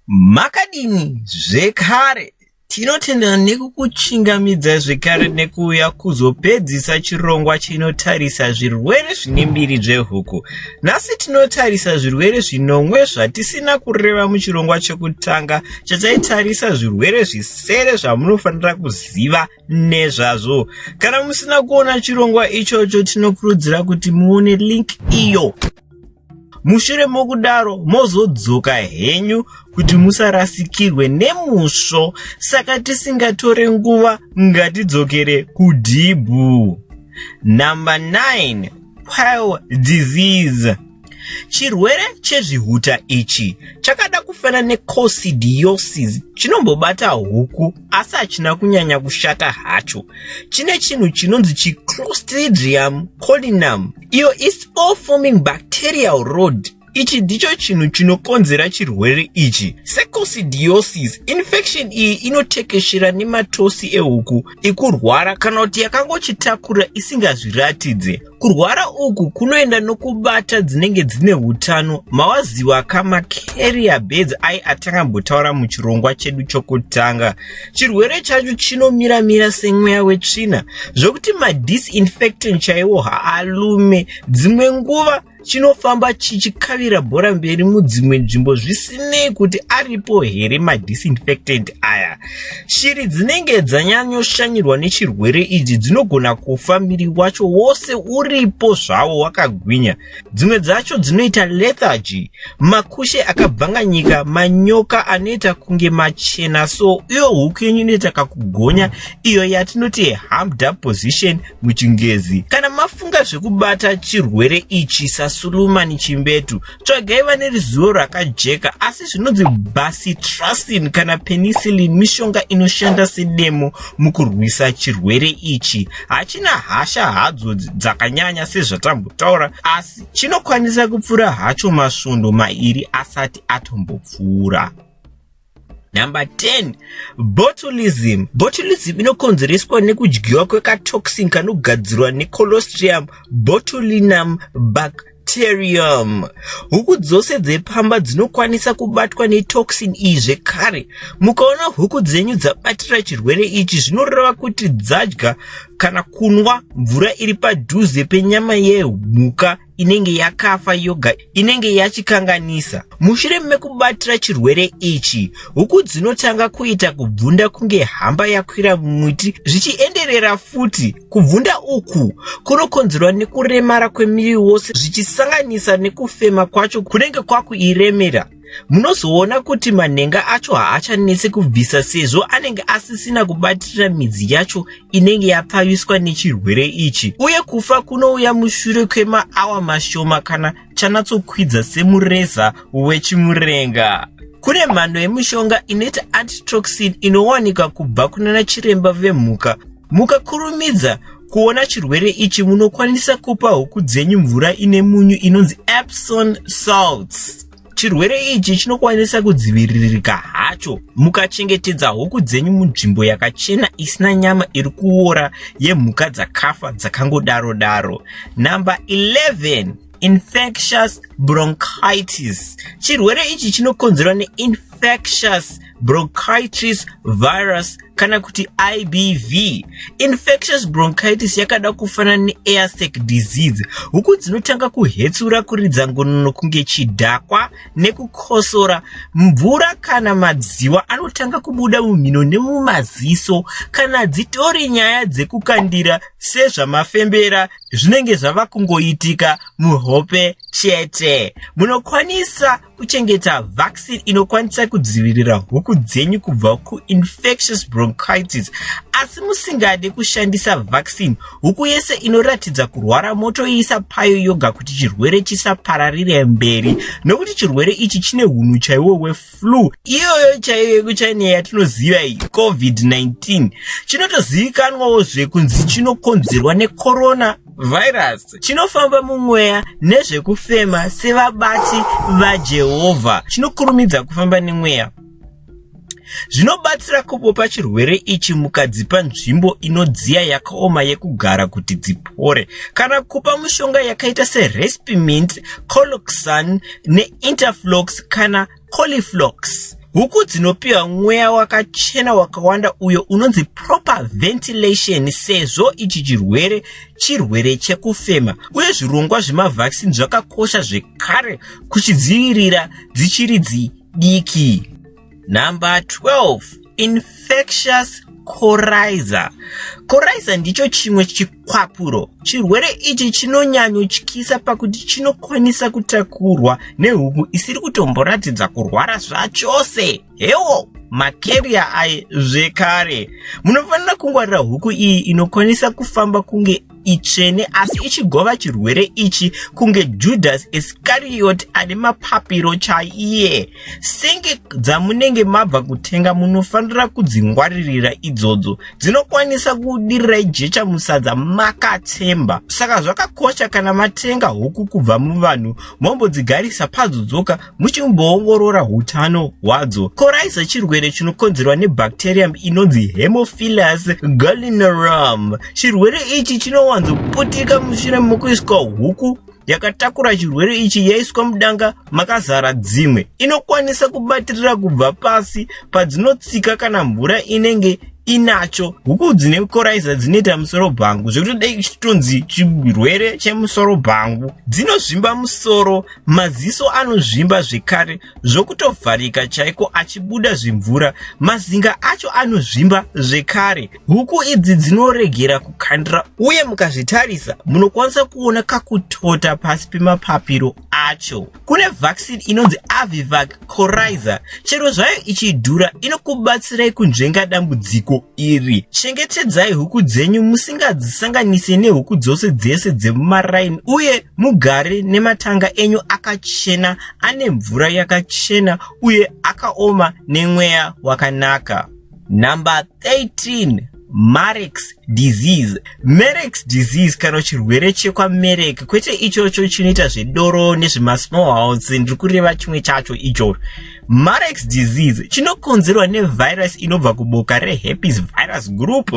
Makadini zvekare? Tinotenda nekukuchingamidzai zvekare nekuuya kuzopedzisa chirongwa chinotarisa zvirwere zvine mbiri zvehuku. Nhasi tinotarisa zvirwere zvinomwe zvatisina kureva muchirongwa chekutanga chataitarisa zvirwere zvisere zvamunofanira kuziva nezvazvo. Kana musina kuona chirongwa ichocho tinokurudzira kuti muone link iyo. Mushure mokudaro mozodzoka henyu kuti musarasikirwe nemusvo. Saka tisingatore nguva ngatidzokere kudhibhu. Number 9, Pile disease. Chirwere chezvihuta ichi chakada kufanana necoccidiosis chinombobata huku asi hachina kunyanya kushata hacho. Chine chinhu chinonzi chiclostridium colinum iyo ispore forming bacterial rod. Ichi ndicho chinhu chinokonzera chirwere ichi. Secoccidiosis, infection iyi inotekeshera nematosi ehuku ikurwara kana kuti yakangochitakura isingazviratidze. Kurwara uku kunoenda nokubata dzinenge dzine hutano mawaziwa kama carrier birds ai atangambotaura muchirongwa chedu chokutanga. Chirwere chacho chinomiramira semweya wetsvina zvokuti madisinfectant chaiwo haalume. Dzimwe nguva chinofamba chichikavira bhora mberi mudzimwe nzvimbo zvisinei kuti aripo here madisinfectant aya. Shiri dzinenge dzanyanyoshanyirwa nechirwere ichi dzinogona kufa miri wacho wose uripo zvawo wakagwinya. Dzimwe dzacho dzinoita lethargy, makushe akabvanganyika, manyoka anoita kunge machena so iyo huku yenyu inoita kakugonya iyo yatinoti humped up position muchingezi. Kana mafunga zvekubata chirwere ichi saSulumani Chimbetu, tsvagai vane ruzivo rwakajeka, asi zvinonzi bacitracin kana penicillin mishonga inoshanda sedemo mukurwisa chirwere ichi. Hachina hasha hadzo dzakanyanya sezvatambotaura, asi chinokwanisa kupfuura hacho masvondo mairi asati atombopfuura. Number 10, botulism. Botulism inokonzereswa nekudyiwa kwekatoxin kanogadzirwa necolostrium botulinum bacterium. Huku dzose dzepamba dzinokwanisa kubatwa netoxin iyi zvekare. Mukaona huku dzenyu dzabatira chirwere ichi zvinoreva kuti dzadya kana kunwa mvura iri padhuze penyama yemhuka inenge yakafa yoga inenge yachikanganisa. Mushure mekubatira chirwere ichi, huku dzinotanga kuita kubvunda kunge hamba yakwira mumuti zvichienderera futi. Kubvunda uku kunokonzerwa nekuremara kwemiri wose zvichisanganisa nekufema kwacho kunenge kwakuiremera. Munozoona kuti manhenga acho haachanetse kubvisa sezvo anenge asisina kubatirira midzi yacho inenge yapfaviswa nechirwere ichi, uye kufa kunouya mushure kwemaawa mashoma kana chanatsokwidza semureza wechimurenga. Kune mhando yemishonga inoita antitoxin inowanikwa kubva kunana chiremba vemhuka. Mukakurumidza kuona chirwere ichi munokwanisa kupa huku dzenyu mvura ine munyu inonzi Epsom salts. Chirwere ichi chinokwanisa kudziviririka hacho mukachengetedza huku dzenyu munzvimbo yakachena isina nyama iri kuora yemhuka dzakafa dzakangodaro daro. Number 11, infectious bronchitis. Chirwere ichi chinokonzerwa neinfectious bronchitis virus kana kuti IBV. Infectious bronchitis yakada kufanana neair sac disease. Huku dzinotanga kuhetsura, kuridza ngonono kunge chidhakwa nekukosora. Mvura kana madziwa anotanga kubuda mumhino nemumaziso. Kana dzitori nyaya dzekukandira sezvamafembera zvinenge zvava kungoitika muhope chete. Munokwanisa kuchengeta vaccine inokwanisa kudzivirira huku dzenyu kubva kuinfectious bronchitis, asi musingade kushandisa vaccine, huku yese inoratidza kurwara motoiisa payo yoga kuti chirwere chisapararire mberi, nokuti chirwere ichi chine hunhu chaiwo weflu iyoyo chaiyo yekuchina yatinoziva iyi COVID-19. Chinotozivikanwawo zvekunzi chinokonzerwa necorona virus, chinofamba mumweya nezvekufema sevabati vaJehovha, chinokurumidza kufamba nemweya. Zvinobatsira kubopa chirwere ichi mukadzipa nzvimbo inodziya yakaoma yekugara kuti dzipore, kana kupa mushonga yakaita serespimint, coloxan neinterflox kana coliflox. Huku dzinopiwa mweya wakachena wakawanda uyo unonzi proper ventilation sezvo ichi chirwere chirwere chekufema uye zvirongwa zvemavaccine zvakakosha zvekare kuchidzivirira dzichiri dzidiki. Number 12 infectious coryza. Coryza ndicho chimwe chikwapuro. Chirwere ichi chinonyanyotyisa pakuti chinokwanisa kutakurwa nehuku isiri kutomboratidza kurwara zvachose. Hewo makeria aye zvekare. Munofanira kungwarira huku iyi inokwanisa kufamba kunge itsvene asi ichigova chirwere ichi kunge Judas Iscariot ane mapapiro chaiye. Senge dzamunenge mabva kutenga munofanira kudzingwaririra idzodzo. Dzinokwanisa kudirirai jecha musadza makatsemba. Saka zvakakosha kana matenga huku kubva muvanhu mombodzigarisa padzo dzoka muchimboongorora hutano hwadzo. Coryza chirwere chinokonzerwa nebacterium inonzi Haemophilus gallinarum. Chirwere ichi chinowanzoputika mushure mekuiswa huku yakatakura chirwere ichi yaiswa mudanga makazara dzimwe. Inokwanisa kubatirira kubva pasi padzinotsika kana mvura inenge inacho. Huku dzine coryza dzinoita musoro bhangu zvekuti dai chitonzi chirwere chemusoro bhangu. Dzinozvimba musoro, maziso anozvimba zvekare zvokutovharika chaiko achibuda zvimvura, mazinga acho anozvimba zvekare. Huku idzi dzinoregera kukandira uye mukazvitarisa munokwanisa kuona kakutota pasi pemapapiro acho. Kune vaccine inonzi Avivac Coryza, chero zvayo ichidhura inokubatsirai kunzvenga dambudziko iri. Chengetedzai huku dzenyu musingadzisanganise nehuku dzose dzese dzemumaraini uye mugare nematanga enyu akachena ane mvura yakachena uye akaoma nemweya wakanaka. Number 13 Marek's disease. Marek's disease kana chirwere chekwaMerek, kwete ichocho chinoita zvedoro nezvemasmall house, ndiri kureva chimwe chacho icho. Marek's disease chinokonzerwa nevirus inobva kuboka reherpes virus group.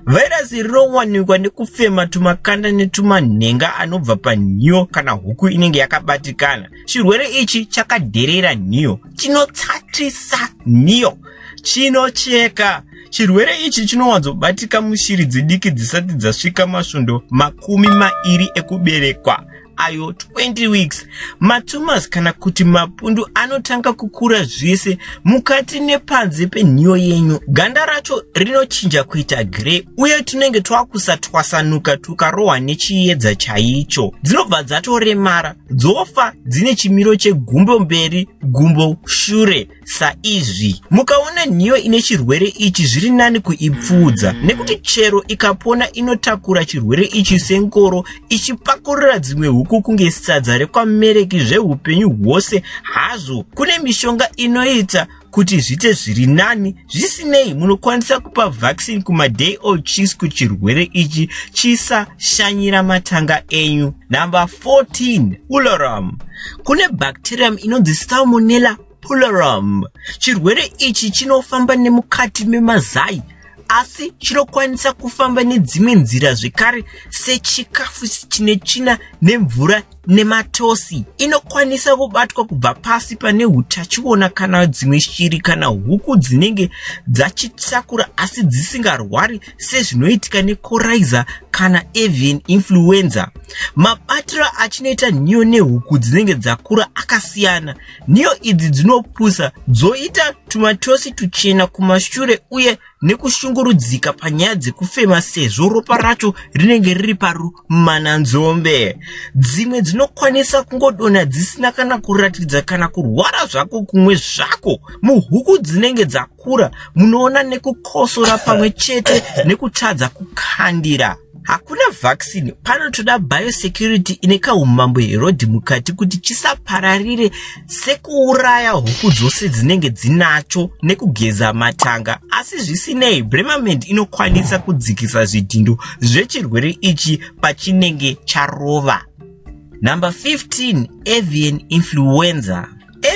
Virus rinowanikwa nekufema tumakanda netumanhenga anobva panhiyo kana huku inenge yakabatikana. Chirwere ichi chakadherera nhiyo, chinotsatisa nhiyo, chinocheka. Chirwere ichi chinowanzobatika mushiri dzidiki dzisati dzasvika masvondo 20 ekuberekwa, ayo 20 weeks. Matumors kana kuti mapundu anotanga kukura zvese mukati nepanze penhiyo yenyu. Ganda racho rinochinja kuita grey uye tunenge twakusatwasanuka tukarohwa nechiedza chaicho. Dzinobva dzatoremara, dzofa dzine chimiro chegumbo mberi gumbo shure saizvi. Mukaona nhiyo ine chirwere ichi zviri nani kuipfuudza nekuti chero ikapona inotakura chirwere ichi sengoro ichipakurira dzimwe huku kunge sadza rekwaMereki zveupenyu hwose hazvo. Kune mishonga inoita kuti zviite zviri nani. Zvisinei, munokwanisa kupa vaccine kumaday old chicks kuti chirwere ichi chisashanyira matanga enyu. Number 14, Pullorum. Kune bacterium inonzi Salmonella pullorum. Chirwere ichi chinofamba nemukati memazai asi chinokwanisa kufamba nedzimwe nzira zvekare sechikafu chine tsvina nemvura nematosi. Inokwanisa kubatwa kubva pasi pane hutachiona kana dzimwe shiri kana huku dzinenge dzachitakura asi dzisingarwari sezvinoitika necoryza kana avian influenza. Mabatiro achinoita nhiyo nehuku dzinenge dzakura akasiyana. Nhiyo idzi dzinopusa dzoita tumatosi tuchena kumashure uye nekushungurudzika panyaya dzekufema sezvo ropa racho rinenge riri parumananzombe. Dzimwe dzinokwanisa kungodonha dzisina kana kuratidza kana kurwara zvako kumwe zvako. Muhuku dzinenge dzakura munoona nekukosora pamwe chete nekutadza kukandira. Hakuna vaccine, panotoda biosecurity ine kahumambo herodhi mukati kuti chisapararire sekuuraya huku dzose dzinenge dzinacho nekugeza matanga. Asi zvisinei, Bremament inokwanisa kudzikisa zvidhindo zvechirwere ichi pachinenge charova. Number 15, avian influenza.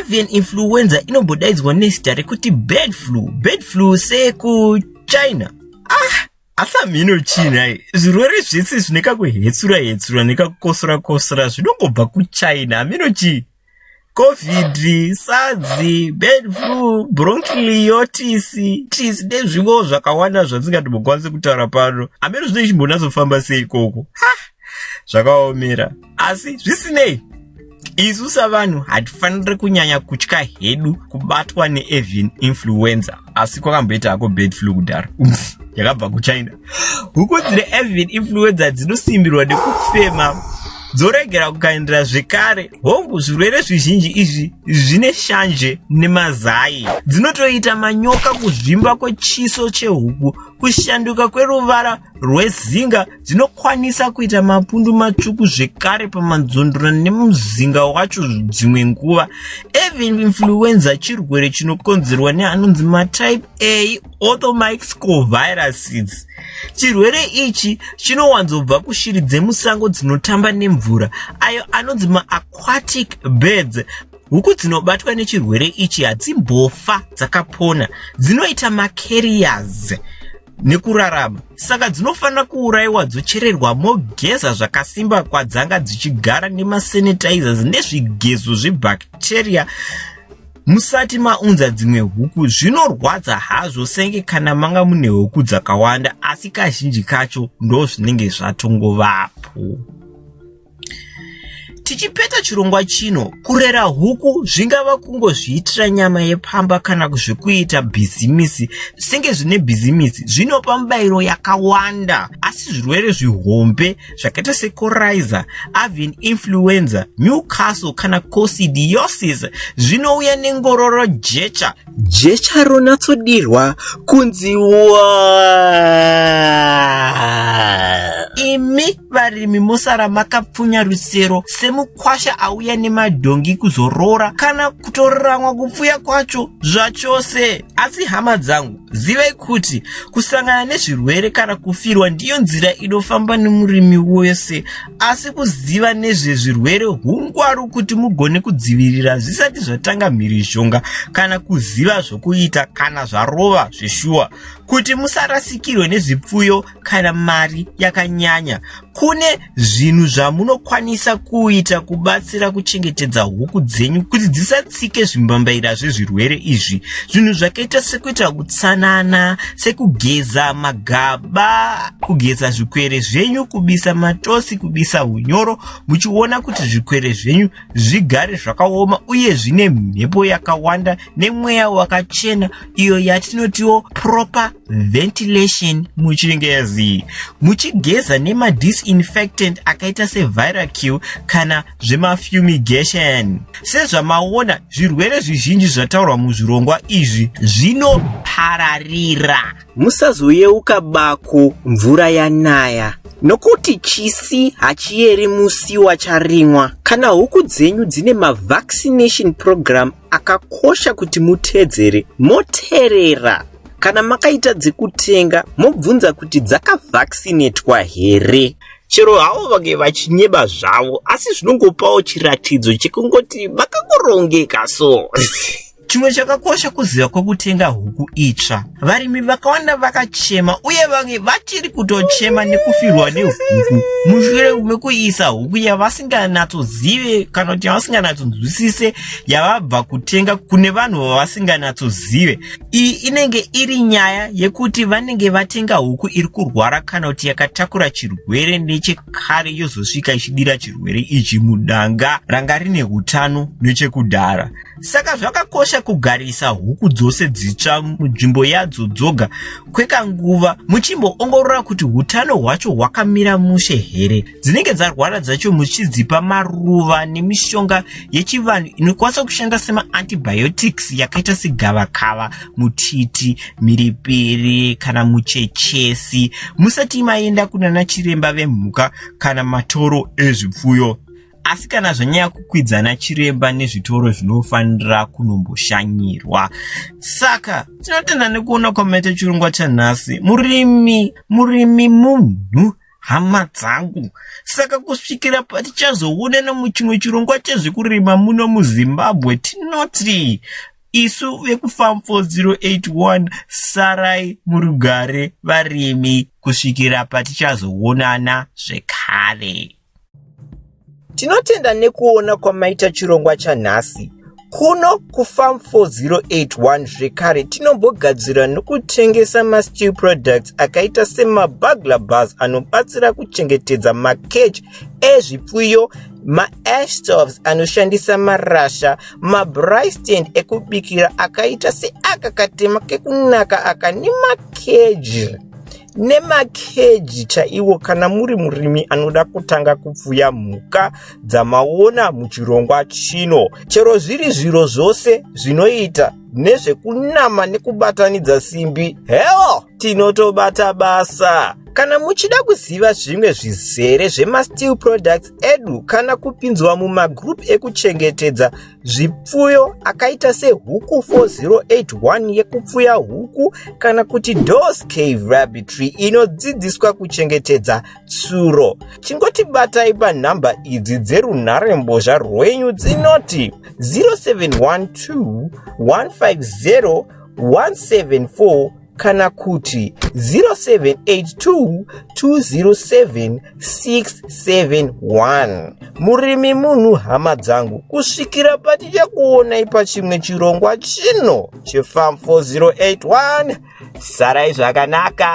Avian influenza inombodaidzwa nezita rekuti bird flu. Bird flu sekuChina. Asi hamhino chii nhai, zvirwere zvese zvine kakuhetsura hetsura nekakukosora kosora zvinongobva kuChina, hamhino chii. Covid, SARS, bird flu, bronchiolitis, tis nezvimwewo zvakawanda zvandisingatombokwanisi kutaura pano. Hameno zvino ichimbonyatsofamba sei ikoko. Ha! Zvakaomera. Asi zvisinei, isu savanhu hatifaniri kunyanya kutya hedu kubatwa neavian influenza asi kwakamboita hako bird flu kudhara yakabva kuchina huku dzine avian influenza dzinosimbirwa nekufema dzoregera kukaindira zvekare hongu zvirwere zvizhinji izvi zvine shanje nemazai dzinotoita manyoka kuzvimba kwechiso chehuku kushanduka kweruvara rwezinga dzinokwanisa kuita mapundu matsvuku zvekare pamanzondora nemuzinga wacho dzimwe nguva avian influenza chirwere chinokonzerwa neanonzi matype a orthomyxoviruses chirwere ichi chinowanzobva kushiri dzemusango dzinotamba nemvura ayo anonzi maaquatic birds huku dzinobatwa nechirwere ichi hadzimbofa dzakapona dzinoita macarriers nekurarama saka dzinofanira kuurayiwa dzochererwa mogeza zvakasimba kwadzanga dzichigara nemasanitizers nezvigezo zvebacteria musati maunza dzimwe huku zvinorwadza hazvo senge kana manga mune huku dzakawanda asi kazhinji kacho ndo zvinenge zvatongovapo Tichipeta chirongwa chino, kurera huku zvingava kungozviitira nyama yepamba kana zvekuita bhizimisi senge zvine bhizimisi zvinopa mibayiro yakawanda asi zvirwere zvihombe zvakaita secoryza, avian influenza, Newcastle kana coccidiosis zvinouya nengororo jecha. Jecha ronatsodirwa kunzi wa imi varimi mosara makapfunya rusero semukwasha auya nemadhongi kuzoroora kana kutoramwa kupfuya kwacho zvachose asi hama dzangu zivai kuti kusangana nezvirwere kana kufirwa ndiyo nzira inofamba nemurimi wese asi kuziva nezvezvirwere hungwaru kuti mugone kudzivirira zvisati zvatanga mhirizhonga kana kuziva zvokuita kana zvarova zveshuwa kuti musarasikirwe nezvipfuyo kana mari yakanyanya kune zvinhu zvamunokwanisa kuita kubatsira kuchengetedza huku dzenyu kuti dzisatsike zvimbambaira zvezvirwere izvi zvinhu zvakaita sekuita utsanana sekugeza magaba kugeza zvikwere zvenyu kubisa matosi kubisa unyoro muchiona kuti zvikwere zvenyu zvigare zvakaoma uye zvine mhepo yakawanda nemweya wakachena iyo yatinotiwo proper ventilation muchingezi muchigeza nemadisinfectant akaita seviracue kana zvemafumigation sezvamaona zvirwere zvizhinji zvataurwa muzvirongwa izvi zvinopararira musazoyeuka bako mvura yanaya nokuti chisi hachiyeri musi wacharimwa kana huku dzenyu dzine mavaccination program akakosha kuti mutedzere moterera kana makaita dzekutenga mobvunza kuti dzakavhaccinatwa here chero havo vange vachinyeba zvavo asi zvinongopawo chiratidzo chekungoti vakangorongeka so Chimwe chakakosha kuziva kwekutenga huku itsva. Varimi vakawanda vakachema uye vamwe vachiri kutochema nekufirwa nehuku mushure mekuisa huku yavasinganatsozive kana kuti yavasinganyatsonzwisise yavabva kutenga kune vanhu vavasinganatsozive. Iyi inenge iri nyaya yekuti vanenge vatenga huku iri kurwara kana kuti yakatakura chirwere nechekare yozosvika ichidira chirwere ichi mudanga ranga rine utano nechekudhara. Saka zvakakosha kugarisa huku dzose dzitsva munzvimbo yadzo dzoga kwekanguva muchimboongorora kuti utano hwacho hwakamira mushe here. Dzinenge dzarwara dzacho muchidzipa maruva nemishonga yechivanhu inokwanisa kushanda semaantibiotics yakaita segavakava, mutiti, mhiripiri kana muchechesi musati maenda kunana chiremba vemhuka kana matoro ezvipfuyo. Asi kana zvanyanya kukwidzana chiremba nezvitoro zvinofanira kunomboshanyirwa. Saka tinotenda nekuona kwamaita chirongwa chanhasi. Murimi, murimi munhu hama dzangu. Saka kusvikira patichazoonana muchimwe chirongwa chezvekurima muno muZimbabwe tinoti isu vekuFarm 4081 sarai murugare varimi kusvikira patichazoonana zvekare. Tinotenda nekuona kwamaita chirongwa chanhasi. Kuno kuFarm 4081 zvekare tinombogadzira nokutengesa masteel products akaita semabugler bars anobatsira kuchengetedza macage ezvipfuyo, maash stoves anoshandisa marasha, mabraai stand ekubikira akaita seaka katema kekunaka aka nemakeji nemakeji chaiwo kana muri murimi anoda kutanga kupfuya mhuka dzamaona muchirongwa chino. Chero zviri zviro zvose zvinoita nezvekunama nekubatanidza simbi, hewo tinotobata basa. Kana muchida kuziva zvimwe zvizere zvemasteel products edu kana kupinzwa mumagroup ekuchengetedza zvipfuyo akaita sehuku 4081 yekupfuya huku kana kuti Dos Cave Rabbitry inodzidziswa kuchengetedza tsuro, chingotibatai panhamba idzi dzerunharembozha rwenyu dzinoti 0712 150 174 kana kuti 0782 207 671. Murimi munhu, hama dzangu, kusvikira patichakuonai pachimwe chirongwa chino cheFarm 4081, sarai zvakanaka.